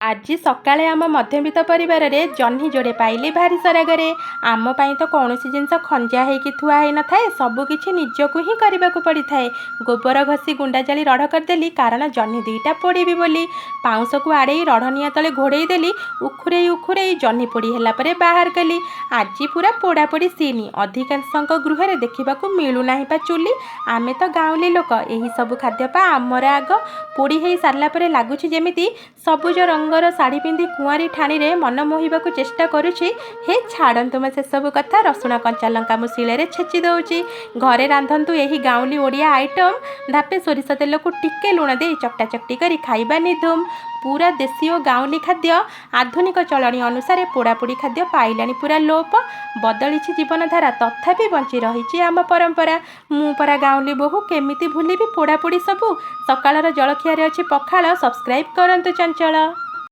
ଆଜି ସକାଳେ ଆମ ମଧ୍ୟବିତ୍ତ ପରିବାରରେ ଜହ୍ନି ଯୋଡ଼େ ପାଇଲି ଭାରି ସରାଗରେ। ଆମ ପାଇଁ ତ କୌଣସି ଜିନିଷ ଖଞ୍ଜା ହେଇକି ଥୁଆ ହେଇନଥାଏ, ସବୁକିଛି ନିଜକୁ ହିଁ କରିବାକୁ ପଡ଼ିଥାଏ। ଗୋବର ଘଷି ଗୁଣ୍ଡା ଜାଳି ରଢ଼ କରିଦେଲି, କାରଣ ଜହ୍ନି ଦୁଇଟା ପୋଡ଼ିବି ବୋଲି। ପାଉଁଶକୁ ଆଡ଼େଇ ରଢ଼ ନିଆଁ ତଳେ ଘୋଡ଼େଇ ଦେଲି। ଉଖୁରେଇ ଉଖୁରେଇ ଜହ୍ନି ପୋଡ଼ି ହେଲା ପରେ ବାହାର କଲି। ଆଜି ପୁରା ପୋଡ଼ାପୋଡ଼ି ସିନ୍। ଅଧିକାଂଶଙ୍କ ଗୃହରେ ଦେଖିବାକୁ ମିଳୁନାହିଁ ପା ଚୁଲି। ଆମେ ତ ଗାଉଁଲି ଲୋକ, ଏହି ସବୁ ଖାଦ୍ୟ ପା ଆମର ଆଗ। ପୋଡ଼ି ହେଇ ସାରିଲା ପରେ ଲାଗୁଛି ଯେମିତି ସବୁଜ ରଙ୍ଗର ଶାଢ଼ୀ ପିନ୍ଧି କୁଆଁରୀ ଠାଣିରେ ମନ ମୋହିବାକୁ ଚେଷ୍ଟା କରୁଛି। ହେ ଛାଡ଼ନ୍ତୁ ମ ସେସବୁ କଥା। ରସୁଣ କଞ୍ଚା ଲଙ୍କା ମୁଁ ଶିଳରେ ଛେଚି ଦେଉଛି। ଘରେ ରାନ୍ଧନ୍ତୁ ଏହି ଗାଉଁଲି ଓଡ଼ିଆ ଆଇଟମ୍। ଧାପେ ସୋରିଷ ତେଲକୁ ଟିକେ ଲୁଣ ଦେଇ ଚକଟା ଚକଟି କରି ଖାଇବା ନିଧୁମ୍। ପୁରା ଦେଶୀ ଓ ଗାଉଁଲି ଖାଦ୍ୟ ଆଧୁନିକ ଚଳଣି ଅନୁସାରେ ପୋଡ଼ାପୋଡ଼ି ଖାଦ୍ୟ ପାଇଲାଣି ପୁରା ଲୋପ। ବଦଳିଛି ଜୀବନଧାରା, ତଥାପି ବଞ୍ଚି ରହିଛି ଆମ ପରମ୍ପରା। ମୁଁ ପରା ଗାଉଁଲି ବୋହୂ, କେମିତି ଭୁଲିବି ପୋଡ଼ାପୋଡ଼ି ସବୁ? ସକାଳର ଜଳଖିଆରେ ଅଛି ପଖାଳ। ସବସ୍କ୍ରାଇବ୍ କରନ୍ତୁ ଚଞ୍ଚଳ।